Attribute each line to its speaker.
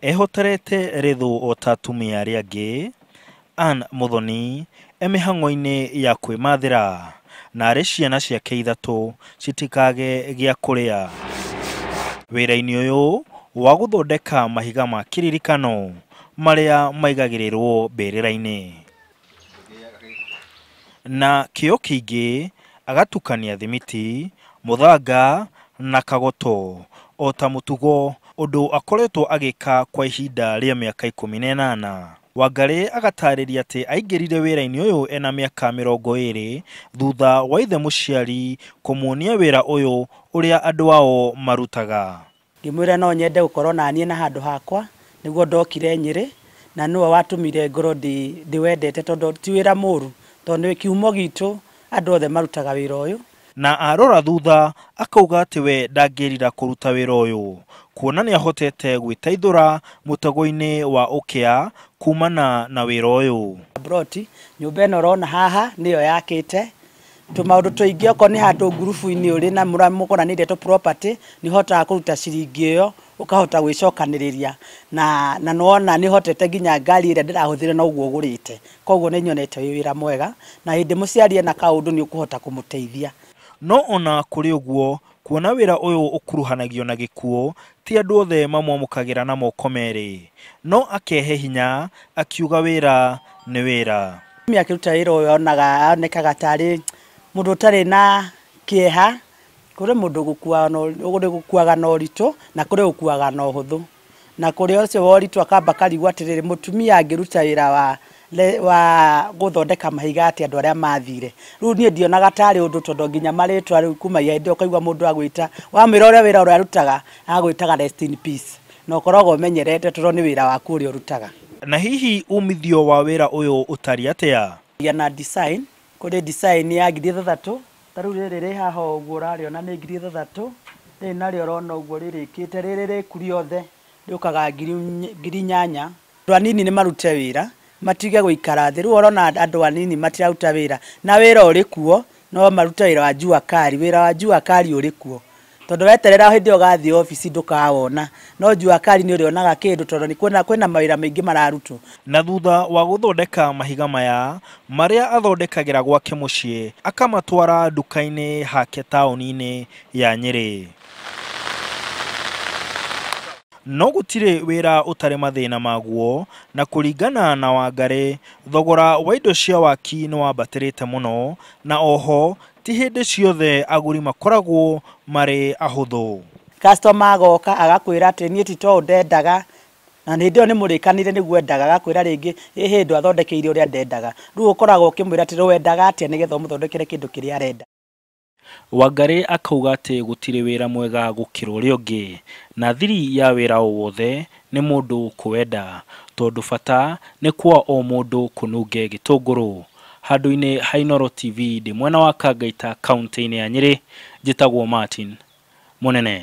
Speaker 1: Ehotorete rĩthũ o ta atumia arĩa angĩ, Ann Muthoni e mĩhang'o-inĩ ya kwĩmathĩra na arĩ ciana ciake ithatũ citikage gĩa kũrĩa. Wĩra-inĩ ũyũ wa gũthondeka mahiga ma kĩririkano marĩa maigagĩrĩrwo mbĩrĩra-inĩ. Na kĩo kĩingĩ agatukania thimiti, mũthanga na kagoto o ta mũtugo ũndũ akoretwo agĩka kwa ihinda rĩa mĩaka 18. Wangarĩ agatarĩria atĩ aingĩrire wĩra-inĩ ũyũ ena mĩaka 20 thutha wa ithe mũciari kũmuonia wĩra ũyũ ũrĩa andũ ao marutaga.
Speaker 2: Ngĩmwĩra no nyende gũkorwo na niĩ na handũ hakwa nĩguo ndokire Nyĩrĩ na nĩwe watũmire ngorwo ndĩwendete tondũ ti wĩra mũru tondũ nĩ kiumo gitũ andũ othe marutaga wĩra ũyũ.
Speaker 1: Na arora thutha akauga atĩ we ndangĩrira kũruta wĩra ũyũ kuona nĩ ahotete gwĩteithũra mũtego-inĩ wa ũkĩa kumana na wĩra ũyũ.
Speaker 2: Broti nyũmba ĩno ũrona haha nĩyo yakĩte tũmaũndũ tũingĩ okorwo nĩ handũ ngurubu-inĩ ũrĩ na mũgũranĩire tũ property nĩ ũhotaga kũruta ciringi ĩyo ũkahota gwĩcokanĩrĩria na nĩwona nĩ hotete nginya ngari ĩrĩa ndĩrahũthĩra noguo ũgũrĩte koguo nĩ nyonete wĩ wĩra mwega na hĩndĩ mũciari ena kaũndũ nĩ ũkũhota kũmũteithia.
Speaker 1: No ona kũrĩ ũguo kuona wĩra ũyũ ũkuruhanagio na gĩkuũ ti andũ othe mamwamũkagĩra na moko merĩ no akehe hinya akiuga wĩra nĩ wĩra.
Speaker 2: Mũtumia akĩruta wĩra ũyũ onaga onekaga tarĩ mũndũ ũtarĩ na kĩeha kũrĩ mũndũ gũkuaga na ũritũ na kũrĩ gũkuaga na ũhũthũ na kũrĩ ũcio wa ũritũ akamba karigwo atĩrĩrĩ mũtumia angĩruta wĩra wa gũthondeka mahiga atĩ andũ arĩa mathire rĩu niĩ ndionaga tarĩ ũndũ tondũ nginya marĩtwa rĩu kuma hĩndĩ ĩyo ũkaigua mũndũ agwĩta wamwĩra ũrĩa wĩra ũrĩa arutaga agwĩtaga rest in peace na ũkoragwo ũmenyerete tondũ nĩ wĩra waku ũrĩa ũrutaga.
Speaker 1: Na hihi umithio wa wĩra ũyũ ũtariĩ atĩa?
Speaker 2: Na design kũrĩ design ya 6,000 ta rĩu rĩrĩ rĩ haha ũguo ũrarĩona nĩ 6,000 rĩrĩ narĩo ũrona ũguo rĩrĩkĩte rĩrĩ rĩku rĩothe rĩũkaga 8,000. Andũ anini nĩ marute wĩra matige gũikara thĩ rĩu ũrona andũ anini matiraruta wĩra na wĩra ũrĩ kuo no marute wĩra wa jua kali wĩra wa jua kali ũrĩ kuo tondũ weterera hĩndĩ ĩyo ũgathiĩ obici ndũkawona no jua kali nĩ ũrĩonaga kĩndũ tondũ nĩ kwĩna mawĩra maingĩ mararutwo.
Speaker 1: Na thutha wa gũthondeka mahiga maya marĩa athondekagĩra gwake mũciĩ akamatwara nduka-inĩ hake taũni-inĩ ya Nyĩrĩ. No gũtirĩ wĩra ũtarĩ mathĩna maguo na kũringana na Wangarĩ thogora wa indo cia waki nĩ wambatĩrĩte mũno na oho ti hĩndĩ ciothe agũri makoragwo marĩ ahũthũ.
Speaker 2: Customer agoka agakwĩra atĩ niĩ ti to ndendaga na hĩndĩ ĩyo nĩ mũrĩkanire nĩguo endaga agakwĩra rĩngĩ ĩ hĩndĩ athondekeire ũrĩa ndendaga rĩu ũkoragwo ũkĩmwĩra atĩ wendaga atĩa nĩgetha ũmũthondekere kĩndũ kĩrĩa arenda.
Speaker 1: Wangarĩ akauga atĩ gũtirĩ wĩra mwega gũkĩra ũrĩa ũngĩ na thiri ya wĩra o wothe nĩ mũndũ kũwenda tondũ bata nĩ kwa o mũndũ kũnunge gĩtũngũrũ. Handũ-inĩ ha Inooro TV ndĩ mwena wa Kangaita kaunti-inĩ ya Nyĩrĩ njĩtagwo Martin Mũnene.